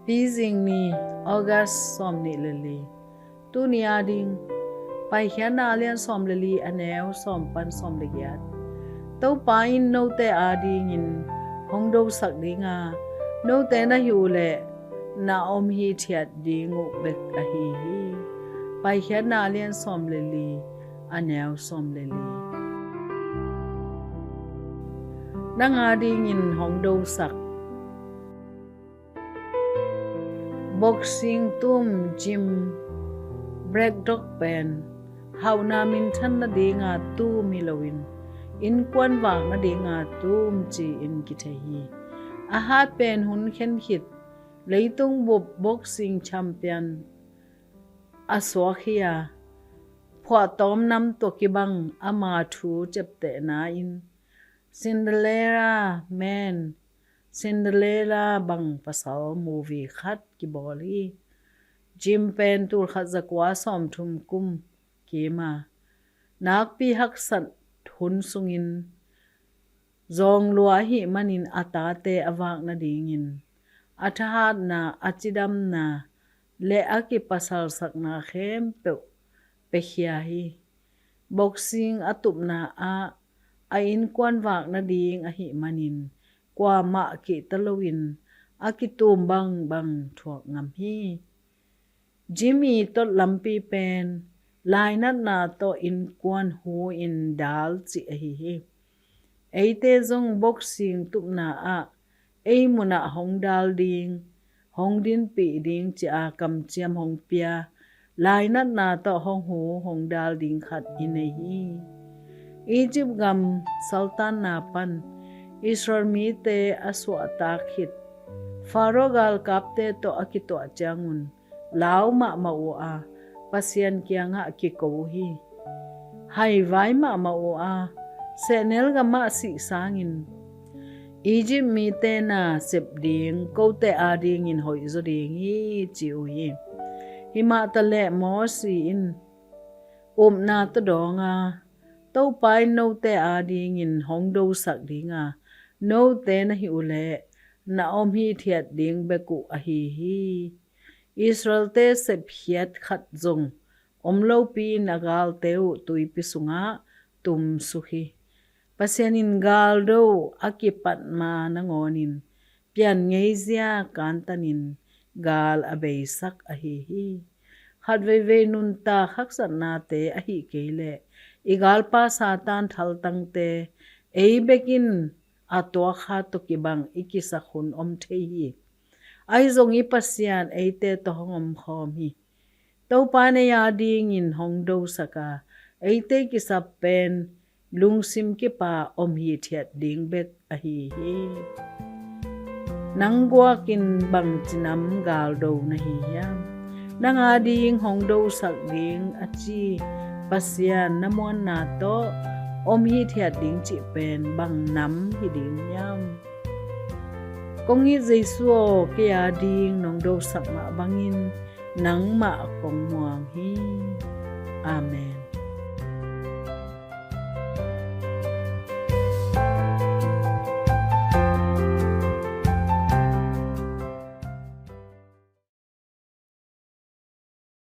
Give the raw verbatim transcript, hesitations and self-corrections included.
Pizing ni, August sawmnih le li. Tuni ading, Paikhiatna a lian sawm le li, a neu sawm pan sawm le giat. Topa in note adingin hong dosak dinga, note na hih uh leh na om hithiat ding uh bek ahi hi. Paikhiatna a lian sawm le li, a neu sawm le li. Nang adingin hong dosak. Boxing tum, gym, break dog pen hauhna minthan nadinga tum hi loin, innkuan vak nadinga tum ci-in kithei hi. A hat pen hun khen khit leitung bup boxing champion a suak hi a, phuahtawm nam tawh kibang ama thu ciaptehna in Cinderella Man, Cinderella bang pasal movie khat kibawl hi. Gym pen tulkhat zakua sawmthum kum kima, nakpi haksat hun sungin zawng lua ahih manin a tate a vak nadingin a thahatna, a cidamna le a kipasalsakna khempeuh piakhia hi. Boxing a tupna ah a innkuan vak nading ahih manin kuamah kihta loin a kitum bangbang thuak ngam hi. Gym i tot lampi pen lainatna tawh innkuan hu in dal cih ahi hi. Eite zong boxing tupna ah ei munah hong dal ding, hong dinpih ding ci-a kamciam hong pia, lainatna tawh hong hu hong dal ding khat i nei hi. Egypt gam saltanna pan Israel mite a suahtak khit Pharaoh galkapte tawh a kituah ciangun lau mahmah uh a, Pasian kiangah kiko uh hi. Haivai mahmah uh a, sehnel gamah sih sangin Egypt mite na sep ding kote adingin hoihzaw ding hi ci uh hi. Himahtaleh Mosi in upna tawh dawng a, Topa in note adingin hong dosak dinga, note na hih uh leh na om hithiat ding bek uh ahi hi. Israelte sepkhiat khat zong om lopi-in a galte uh tuipi sungah tumsuk hi. Pasian in galdo a kipat ma nangawnin pian ngeizia kantanin gal a beisak ahi hi. Khatveivei nuntak haksatnate ahih kei leh i galpa Satan thaltangte ei bekin a tuakkha tawh kibang i kisak hun om thei hi. Ahi zong i Pasian eite tawh hong omkhawm hi. Topa in ei adingin hong dosak a, eite kisap pen lungsim kipa om hithiat ding bek ahi hi. Nang guakin bangci nam galdo na hi hiam? Nang ading hong dosak ding a ci Pasian na muanna tawh om hithiat ding cih pen bang nam hi ding hiam? Kong it Jesu aw, kei ading nong dosak mah bangin nangmah kong muang hi. Amen.